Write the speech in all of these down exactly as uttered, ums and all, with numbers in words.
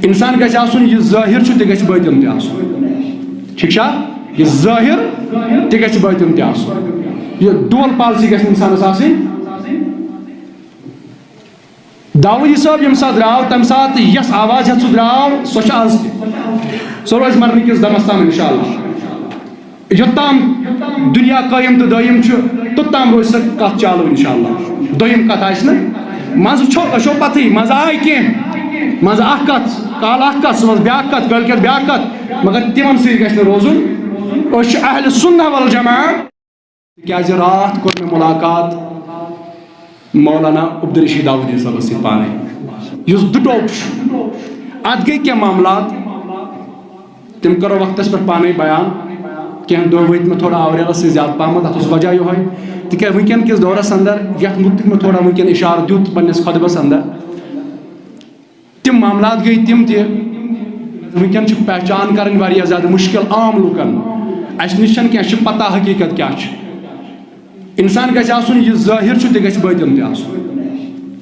انسان گژھِ آسُن، یہِ ظٲہِر چھُ، تہِ گژھِ بٲطِن تہِ آسُن۔ ٹھیٖک چھا؟ یہِ ظٲہِر، تہِ گژھِ بٲطِن تہِ آسُن۔ یہِ dual policy گژھِ نہٕ انسانس آسٕنۍ۔ داوودی صٲب ییٚمہِ ساتہٕ درٛاو، تَمہِ ساتہٕ یۄس آواز ہٮ۪تھ سُہ درٛاو، سۄ چھِ آز تہِ۔ سۄ روزِ مرنہٕ کِس دمس تام، انشاءاللہ۔ یوٚتام دُنیا قٲیِم تہٕ دٲیِم چھُ، توٚتام روزِ سۄ کَتھ چالوٗ، انشاءاللہ۔ دوٚیِم کَتھ آسہِ نہٕ، منٛزٕ چھو، تۄہہِ چھو پَتہٕے، منٛزٕ آے کینٛہہ، منٛزٕ اَکھ کَتھ، کالہٕ اَکھ کَتھ، صُبحَس بیٛاکھ کَتھ، کٲلۍکٮ۪تھ بیٛاکھ کَتھ، مگر تِمَن سۭتۍ گژھِ نہٕ روزُن۔ أسۍ چھِ اہلِ سُنہ والجماعہ۔ تِکیٛازِ راتھ کوٚر مےٚ مُلاقات مولانا عبدالرشید داوودی صٲبَس سۭتۍ پانَے، یُس دُٹوک چھُ۔ اَتھ گٔے کینٛہہ معاملات، تِم کَرو وقتَس پٮ۪ٹھ پانَے بیان۔ کینٛہہ دۄہ وٲتۍ مےٚ تھوڑا آورٮ۪رَس سۭتۍ زیادٕ پَہمَتھ، اَتھ اوس وجہ یِہوٚے، تِکیٛازِ وٕنکٮ۪ن کِس دورَس اندر، یَتھ مُتعلِق مےٚ تھوڑا وٕنکٮ۪ن اِشارٕ دیُت پنٛنِس خطبَس اندر، تِم معاملات گٔے تِم تہِ، وٕنکٮ۪ن چھِ پہچان کَرٕنۍ واریاہ زیادٕ مُشکِل عام لُکَن۔ اَسہِ نِش چھَنہٕ کینٛہہ، اَسہِ چھِ پَتہ حقیٖقت کیٛاہ چھِ۔ اِنسان گژھِ آسُن، یہِ ظٲہِر چھُ، تہِ گژھِ بٲطِن تہِ آسُن۔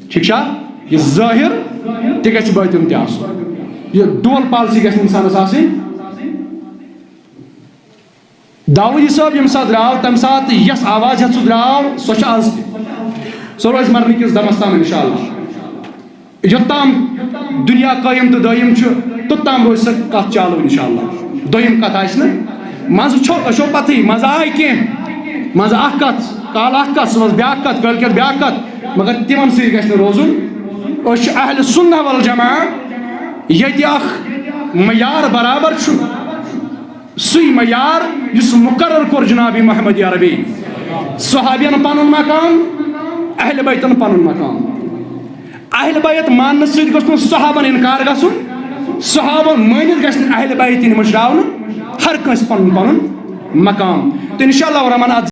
ٹھیٖک چھا؟ یہِ ظٲہِر، تہِ گژھِ بٲطِن تہِ آسُن۔ یہِ dual policy گژھِ اِنسانَس آسٕنۍ۔ داوودی صٲب ییٚمہِ ساتہٕ درٛاو، تَمہِ ساتہٕ یۄس آواز ہٮ۪تھ سُہ درٛاو، سۄ چھِ آز تہِ۔ سۄ روزِ مرنہٕ کِس دمس تام، انشاءاللہ۔ یوٚتام دُنیا قٲیِم تہٕ دٲیِم چھُ، توٚتام روزِ سۄ کَتھ چالوٗ، انشاءاللہ۔ دوٚیِم کَتھ آسہِ نہٕ، منٛزٕ چھو، تۄہہِ چھو پَتہٕے، منٛزٕ آے کینٛہہ، منٛزٕ اَکھ کَتھ، کالہٕ اَکھ کَتھ، صُبحَس بیٛاکھ کَتھ، کٲلۍکٮ۪تھ بیٛاکھ کَتھ، مگر تِمَن سۭتۍ گژھِ نہٕ روزُن۔ أسۍ چھِ اہلِ سُنہ والجماعہ، ییٚتہِ اَکھ معیار برابر چھُ۔ سُے معیار یُس مُقرر کوٚر جناب محمد عربی۔ صحابین پنُن مقام، اہل بیتن پنُن مقام۔ اہل بیت ماننہٕ سۭتۍ گوٚژھ نہٕ صحابن انکار گژھُن، صحابن مٲنِتھ گژھِ نہٕ اہل بیت یِنۍ مٔشراونہٕ، ہر کٲنٛسہِ پنُن پنُن مقام۔ تہٕ انشاءاللہ الرحمن اتھ